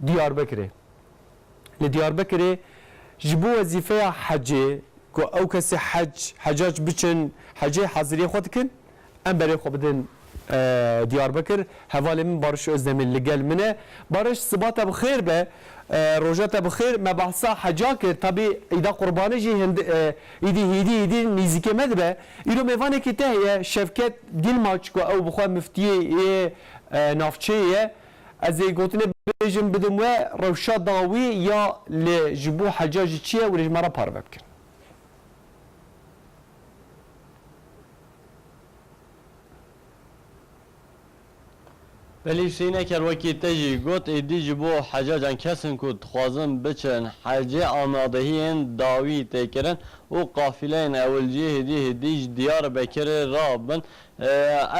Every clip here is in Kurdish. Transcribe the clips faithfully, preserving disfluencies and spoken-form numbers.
Diyarbekirê. Li Diyarbekirê ji bo wezîfeya hecê ku ew kesê hec, hecac biçin, hecê haziriyê xwe dikin, em berê xwe bidin, e, Diyarbekir. Hevalê min Barış Özdemir li gel min e. Barış, siba te bi xêr be, e, roja te bi xêr. Me behsa heca kir. Tabî îda Qurbanê jî hind-, e, îdî hîdî hîdî nîzîkê me dibe. Îro mêvanekî te heye, Şevket Dilmaç, ku ew bi xwe miftiyê yê, e, navçeyê ye. Ez ê gotinê bêjim, bidim we, rewşa dawî ya li ji bo heca jî çi ye, hûn ê ji me re parve bikin. Belê Hüseyin Eker, wekî te jî got, êdî ji bo hecacan, kesên ku dixwazin biçin hecê, amadehiyên dawî tê kirin û qafîleyên ewil jî hêdî hêdî ji Diyarbekirê rabin. E,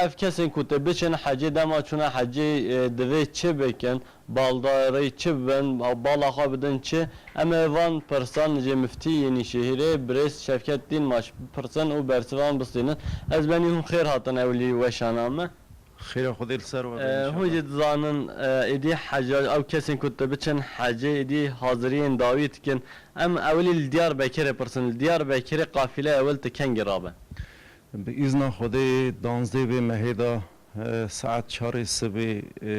ev kesên ku tê biçin hecê, dema çûna hecê, e, divê çi bikin? Baldarê çi bibin? Bala xwe bidin çi? Em ê van pirsan ji miftî yê Nîşehîrê, birêz Şevket Dilmaç, bipirsin û bersivan bistînin. Ez benî hûn xêr hatin ewilî weşana me. Xêra Xwedê li ser we be, E, inşallah. Hûn jî dizanin, e, êdî heca-, ew kesên ku tê biçin hecê, êdî haziriyên dawî dikin. Em ewilî li Diyarbekirê pirsin. Li Diyarbekirê qafîleya ewil ti kengî rabe? Bi îzna Xwedê danzdeh vê mehê de, e, saet çarê sibê, e,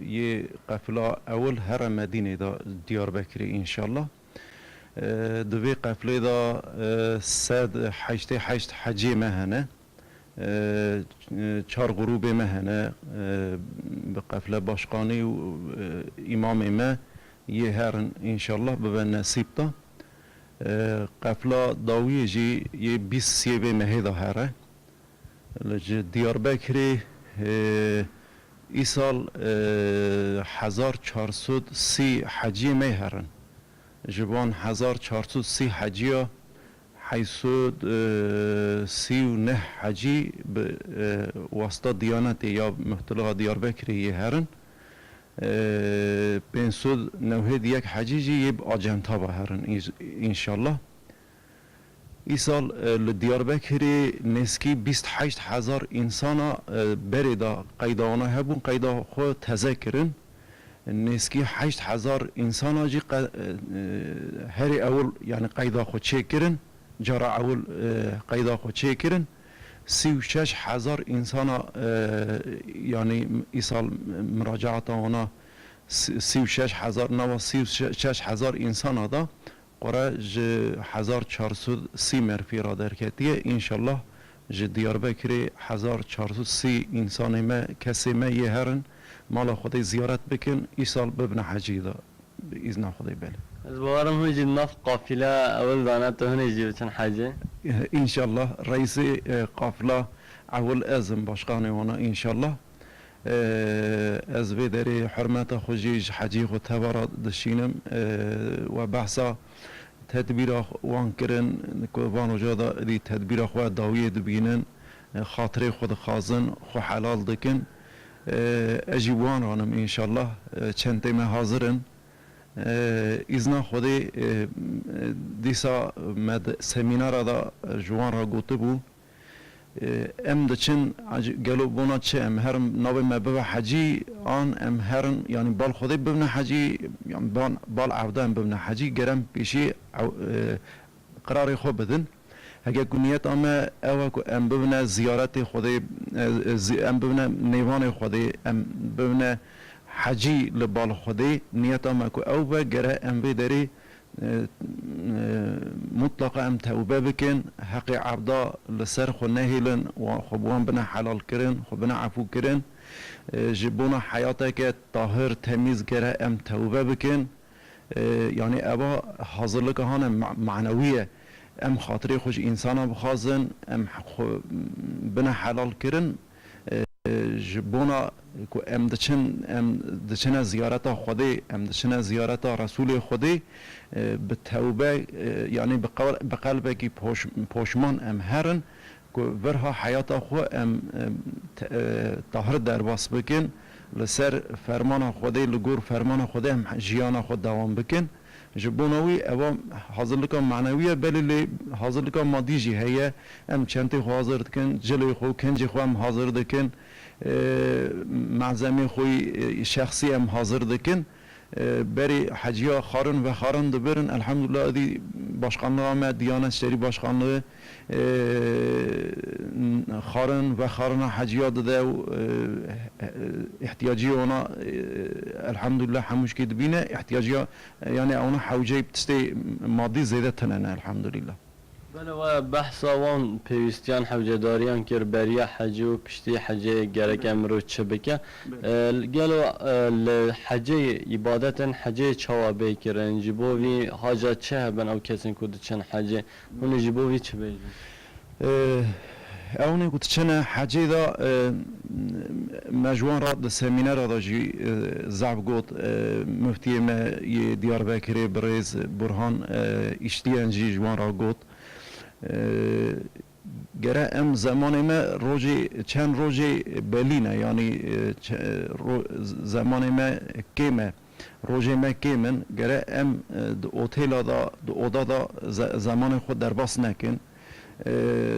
yê qefila ewil here Medînê de Diyarbekirê înşallah. E, di vê qeflê de, e, sed heştê heşt hecê me hene. E, çar grûbê me hene. E, bi qefle başkanî û, e, îmamê me yê herin înşallah bibe nesîb de. E, qefla dawiyê jî yê bîst sê vê mehê de here. Li ji Diyarbekirê, e, îsal, e, hezar çar sed sî heciyê me herin. Ji van hezar çar sed sî heciya, heyt sed, e, sî û neh hecî bi, e, wasta Diyanetê ya Muhtiliha Diyarbekirê yê herin. E, pênc sed newhêd yek hecî jî yê bi acenta ve herin, înş-, înşallah. Îsal, e, li Diyarbekirê nêzkî bîst heşt hezar însana, e, berê de qeyda wana hebûn, qeyda xwe teze kirin. Nêzkî heşt hezar însana jî qe-, e, e, herê ewil, yanî qeyda xwe çêkirin, cara ewil, e, qeyda xwe çêkirin. Sî û şeş hezar însana, e, yanî îsal miracaata wana si-, sî û şeş hezar, nava sî û şeş hezar însana da qure ji hezar çar sed sî merfî ra derketiye. Înşallah ji Diyarbekirê hezar çar sed sî însanê me, kesê me yê herin mala Xwedê ziyaret bikin, îsal bibine hecî de. Bi îzna Xwedê belê. Ez bawerim hûn jî nav qafîleya ewil de ne, tu hûn ê jî biçin hecê. Înşallah reîsê, e, qafla ewil ez im, başkanê wana înşallah. E, ez vê derê hurmeta xwe jî ji hecî xwe teva re dişînim. E, we behsa tedbîra wan kirin ku van roja de êdî tedbîra xwe dawiyê dibînin, e, xatirê xwe dixwazin, xwe helal dikin. E, ez jî wan ranim înşallah. E, çentê me hazir in. E, îzna Xwedê, e, dîsa me di semînara de ji wan re gotibû, e, em diçin, ac-, gelo bona çi, em herin navê me bibe hecî, an em herin, yanî bal Xwedê bibine hecî, yan ban, bal Evda em bibine hecî, ger em pêşî ew, e, qirarê xwe bidin. Heke ku niyeta me ew e ku em bibine ziyaretê Xwedê, e, e, zi-, em bibine nêvanê Xwedê, em bibine hecî li bal Xwedê. Niyeta me ku ew be, gere em vê derê, e, e, mutlaqa em tewbe bikin, heqê Evda li ser xwe nehêlin, wa-, xwe bi wan bine helal kirin, xwe bine efû kirin. E, ji bona heyateke tahir, temîz gere em tewbe bikin. E, yanî eva hazirlika hane ma-, manewî ye. Em xatirê xwe ji însana bixwazin, em xwe bine helal kirin. E, ji bona ku em diçin, em diçine ziyareta Xwedê, em diçine ziyareta Resûlê Xwedê, e, bi tewbe, e, yanî bi qel-, bi qelbekî poş-, poşman em herin. Ku virha heyata xwe em, em, te-, e, tahir derbas bikin, li ser fermana Xwedê, li gor fermana Xwedê em jiyana xwe dewam bikin. Ji bona wî eva hazirlika manewî ye, belê lê hazirlika madî jî heye. Em çentê xwe hazir dikin, cilê xwe, kincê xwe em hazir dikin, e, malzemê xwe, e, şexsî em hazir dikin. E, berî heciya xarin vexarin dibirin. Elhamdulillah, êdî başkanlığa me, Diyanet Şerî Başkanlığı, e, xarin vexarina heciya dide û, e, e, ihtiyacî wana, e, elhamdulillah, hemû şikê dibîne. İhtiyaciya, e, yani ewna hewceyî tiştê madî zêde tune ne, elhamdulillah. Belê, we behsa wan pêwîstiyan hewcedariyan kir, beriya hecê û piştî hecê gerek em mirov çi bike. Belê. E, gelo, e, li hecê îbadetên hecê çawa bê kirin? Ji bo vî haca çi hebin ew kesên ku diçin hecê? Hûn ê ji bo vî çi bêjin? E, ewnê ku diçine hecê de, e, me ji wan re di semînera de jî, e, zaf got, e, miftiyê me yê Diyarbekirê birêz Burhan, e, Îştiyen jî ji wan re got. E, gere em zemanê me rojê, çend rojê belî ne, yanî, e, çe-, ro-, zemanê me kêm e, rojê me kêm in, gere em, e, di otêla de, di oda de ze-, zemanê xwe derbas nekin. E,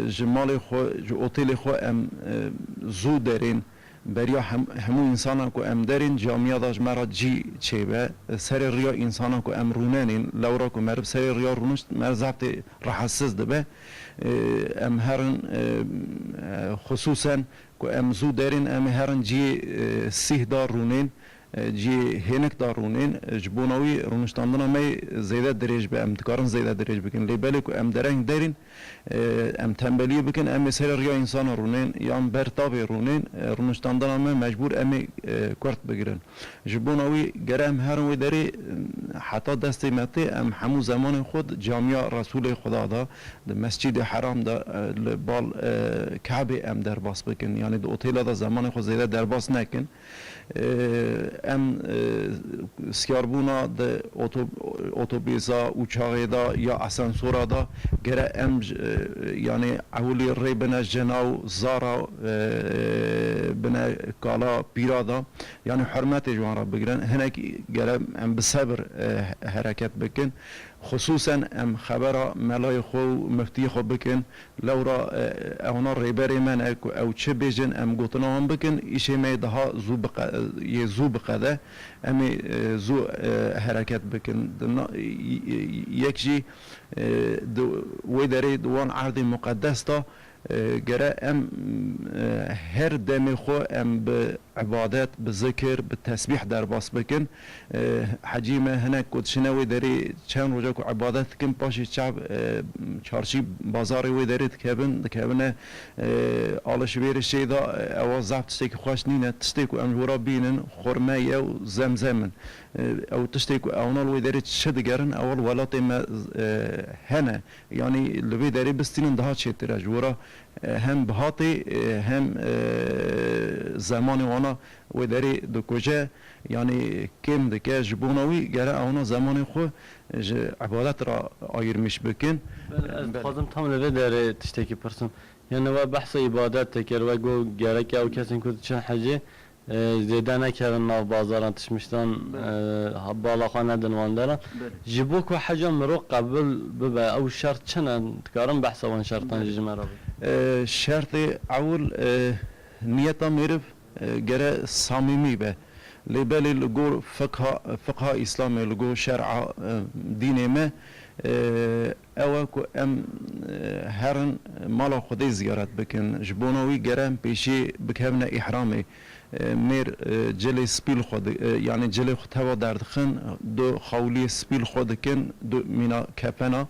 ji malê xwe, ji otêlê xwe em, e, zû derên, beriya hem-, hemû însanan ku em derên camiya de ji me re cî çêbe, serê riya însanan ku em rûnenên, lewra ku meriv serê riya rûnişt, meriv zaf tê rahatsiz dibe. E, em herin, e, e, xisûsen ku em zû derên, em ê herin cihê, e, sîh de rûnên, e, cihê hênik de rûnên, e, ji bona wî rûniştandina me zêde dirêj be, em dikarin zêde dirêj bikin. Lê belê ku em dereng derên, e, em tembeliyê bikin, em ê serê riya însanan rûnên, yan ber tabê rûnên, e, rûniştandina me mecbûr em ê, e, kurt bigirin. Ji bona wî gere em herin wê derê, e, heta destê me tê, em hemû zemanên xwe di camiya Resûlê Xuda de, di Mescîdê Heram de, e, li bal, e, Kabê em derbas bikin. Yanî di otêla de zemanê xwe zêde derbas nekin. E, em, e, siyarbûna di oto-, otobêsa, uçaxê de ya asensora de gere em ji, e, yanî ewilî rê bine jina û zara, e, bine kala pîra de, yanî hurmetê ji wan re bigirin. Hinek gere em bi sebir, e, hereket bikin. Xisûsen em xebera melayê xwe û miftiyê xwe bikin. Lewra, e, ewna rêberê me ne ku ew çi bêjin, em gotina wan bikin, îşê me yê daha zû biqe-, yê zû biqede, em ê, e, zû, e, hereket bikin. Di na-, y-, y-, yek jî, e, di wê derê di wan erdê muqedes de, e, gere em, e, her demê xwe em bi ibadet, bi zikir, bi tesbîh derbas bikin. E, hecî me hinek ku dişine wê derê çend roja ku ibadet dikin, paşê çav, e, çarşî bazarê wê derê dikevin, dikevine, e, alişverişê de, e, ewa zaf tiştekî xweş nîne. Tiştê ku em ji we re bînin, xurme ye û zemzem in. E, ew tiştê ku ewna li wê derê çi digerin, ewa li welatê me, e, hene. Yanî li vê derê bistînin daha çêtir e. Ji we re, e, hem bihatê, e, hem, e, zemanê wana wê derê dikuje, yanî kêm dike. Ji bona wî gere ewna zemanê xwe ji ibadet re ayirmîş bikin. Belê, ez Belê. dixwazim tam li vê derê tiştekî pirsim. Yani we behsa îbadet dikir, we got gerek ew kesên ku diçin hecê, e, zêde nekevin nav bazaran tişmiştan, Belê. e, ha-, bala xwe nedin wan deran. Belê. Ji bo ku heca mirov qebûl bibe, ew şert çi ne? Dikarin behsa wan şertan jî Belê. ji me re bike? E, şertê ewil, e, niyeta mêriv, e, gere samîmî be. Lê belê li gor fiqha, fiqha Îslamê, li gor şer'a, e, dînê me, e, ew e ku em, e, herin mala Xwedê ziyaret bikin. Ji bona wî gere em pêşî bikevine îhramê. E, mêr, e, cilê spî li xwe di-, e, yanî cilê xwe teva derdixin, du xewliyê spî li xwe dikin, du mîna kefena.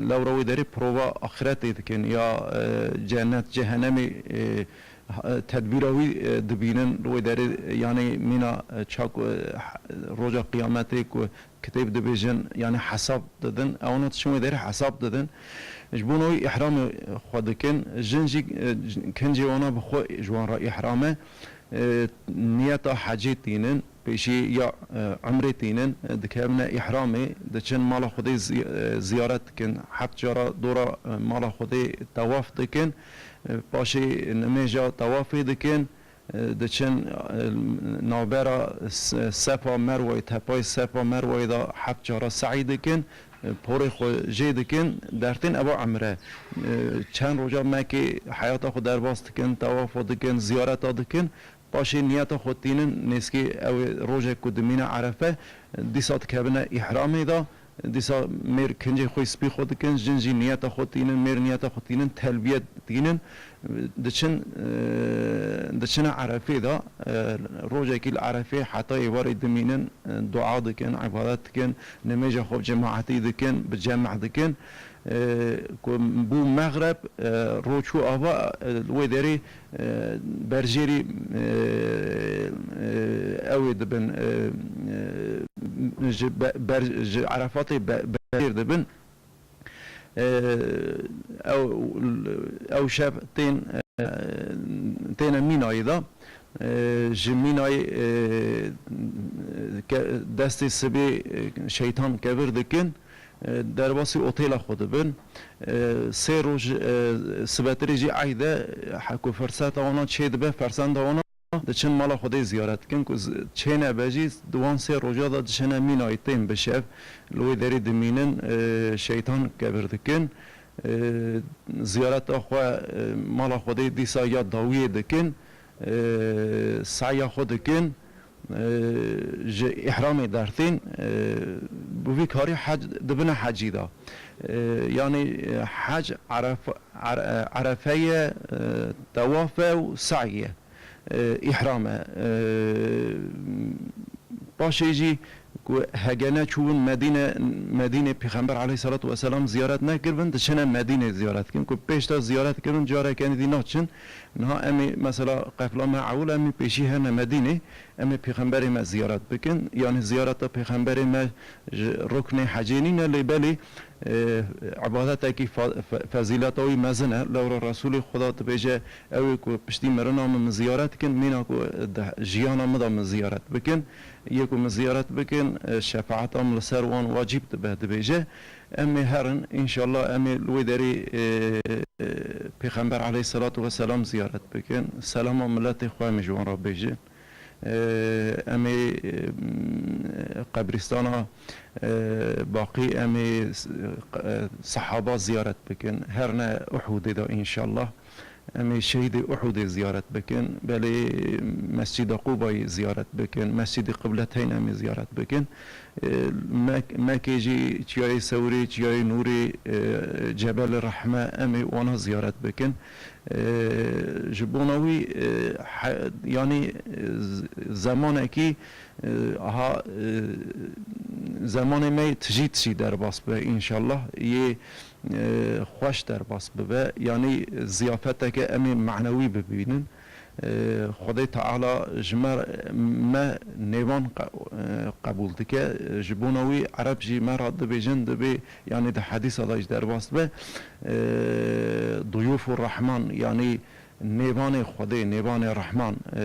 Lewra wê derê prova axiretê dikin ya, e, cennet, cehenemê, e, ha-, tedbîra wî, e, dibînin, li wê derê, e, yanî mîna, e, çak, e, ha-, roja qiyametê ku kitêb dibêjin, yanî hesab didin, ewna diçin wê derê hesab didin. Ji bona wî îhramê xwe dikin, jin jî, e, kincê wana bi xwe ji wan re îhram e. E, niyeta hecê tînin, pêşî ya, e, umrê tînin, e, dikevine îhramê, diçin mala Xwedê zi-, e, ziyaret dikin, heft cara dora, e, mala Xwedê tewaf dikin, e, paşê nimêja tewafê dikin, e, diçin, e, navbera S-, Sefa Merwayê, tepayê Sefa Merwayê de heft cara se'y dikin, e, porê xwe jê dikin, dertên eva umre. E, çend roja Mekê heyata xwe derbas dikin, tewafa dikin, ziyareta dikin, Paşê niyeta xwe tînin, nêzkî ew ê rojek ku dimîne Erefe, dîsa dikevine îhramê de, dîsa mêr kincê xwe spî xwe dikin, jin jî niyeta xwe tînin, mêr niyeta xwe tînin, telbiyet tînin, diçin, e, diçine Erefê de, e, rojekî li Erefê heta êvarê dimînin, e, dua dikin, îbadet dikin, nimêja xwe bi cemaetî dikin, bi cem dikin. E, ku bû mexreb, e, roj çû ava, e, li wê derê, e, berjêrî, e, e, ew ê dibin, e, e, ji be-, ber-, ji Erefatê be-, berjêr dibin. E, ew, ew şev tên, e, têne Mînayê de. E, ji Mînayê, e, ke-, destê sibê, e, şeytan kevir dikin. E, derbasî otêla xwe dibin. E, sê roj, e, sibetirê jî eyd e, he, ku firseta wana çê dibe, fersenda wana diçin mala Xwedê ziyaret dikin, ku z-, çênebe jî di wan sê roja de diçine Mînayê tên bi şev, li wê derê dimînin, e, şeytan kevir dikin. E, ziyareta xwe, e, mala Xwedê dîsa ya dawiyê dikin, e, seya xwe dikin, e, ji îhramê dertên, e, bi vî karî hec, dibine hecî de. E, yanî, e, hec Eref-, Er-, e, Erefe ye, e, tewaf e û sey ye, e, îhram e. E, paşê jî ku hegene çûbin Medîne, Medînê Pêxember aleyhissalatu vesselam ziyaret nekiribin, diçine Medînê ziyaret dikin. Ku pêş de ziyaret kirin, careke dî naçin. Niha em ê mesela qefla me ewil, em ê pêşî herne Medînê, em ê Pêxemberê me ziyaret bikin. Yanî ziyareta Pêxemberê me ji ruknê hecê nîne, lê belê, e, ibadetekî fa-, fe-, fezîleta wî mezin e. Lewra Resûlê Xuda dibêje, ew ê ku piştî mirina min, min ziyaret kin, mîna ku di jiyana min de min ziyaret bikin. Yê ku min ziyaret bikin, e, şefaeta min li ser wan wacîb dibe, dibêje. Em ê herin, înşallah em ê li wê derê, e, e, Pêxember aleyhisselatu vesselam ziyaret bikin. Selama miletê xwe em ê ji wan re bêjin. E, em ê, e, qebrîstana, e, Baqî, em ê s-, e, sehaba ziyaret bikin. Herne Uhudê de înşallah. Em ê şehîdê Uhudê ziyaret bikin. Belê Mescîda Qubayê ziyaret bikin. Mescîdê Qibleteyn em ê ziyaret bikin. E, Mek-, Mekê jî Çiyayê Sewrê, Çiyayê Nûrê, e, Cebel Rehme em ê wana ziyaret bikin. E, ji bona wî, e, he-, yanî, e, z-, zemanekî, e, aha, e, zemanê me tijî tijî derbas be înşallah. Yê e, xweş derbas bibe, yanî ziyafeteke em ê manewî bibînin. E, Xwedê Teala ji me, me nêvan qe-, e, qebûl dike. Ji bona wî Ereb jî me re dibêjin, dibê, yanî di hedîsa de jî derbas dibe, e, duyûfû Rehman, yanî nêvanê Xwedê, nêvanê Rehman, e,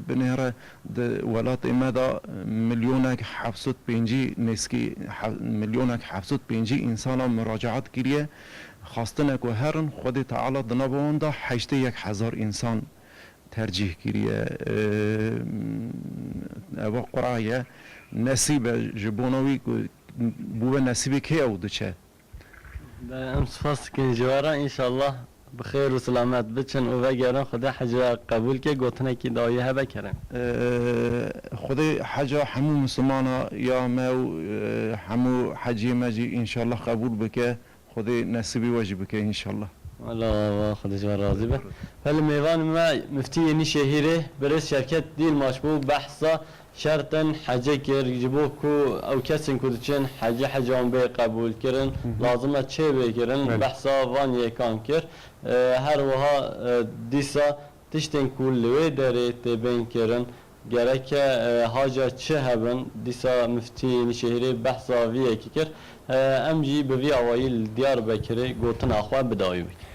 binêre di welatê me de milyonek heft sed pêncî nêzkî, he-, milyonek heft sed pêncî însana muracaat kiriye, xwestine ku herin, Xwedê Teala di nava wan de heştê yek hezar însan tercîh kiriye. E, eva qura ye, nesîb e, ji bona wî ku bûbe nesîbê kê ew diçe. Belê, em spas dikin ji we re. Înşallah bi xêr û silamet biçin û vegerin. Xwedê heca qebûl ke. Gotinekî dawî hebe kerem. Ee, Xwedê heca hemû Mislimana ya me û, e, hemû heciyê me jî înşallah qebûl bike. Xwedê nesîbî we jî bike înşallah. Wela, wa, wa, Xwedê ji we razî be. Belê, mêvanê me Miftî Yenîşehîrê, birêz Şevket Dîlmaş bû, behsa şertên hecê kir, ji bo ku ew kesên ku diçin hecê, heca wan bê qebûlkirin, Hı hı. lazim e çê bê kirin, Belê. behsa van yekan kir. E, her wiha, e, dîsa tiştên ku li wê derê tê bên kirin, gereke, e, haca çi hebin, dîsa Miftî Yenîşehîrê behsa vî yekê kir. E, em jî bi vî awayî li Diyarbekirê gotina xwe bi dawî bikin.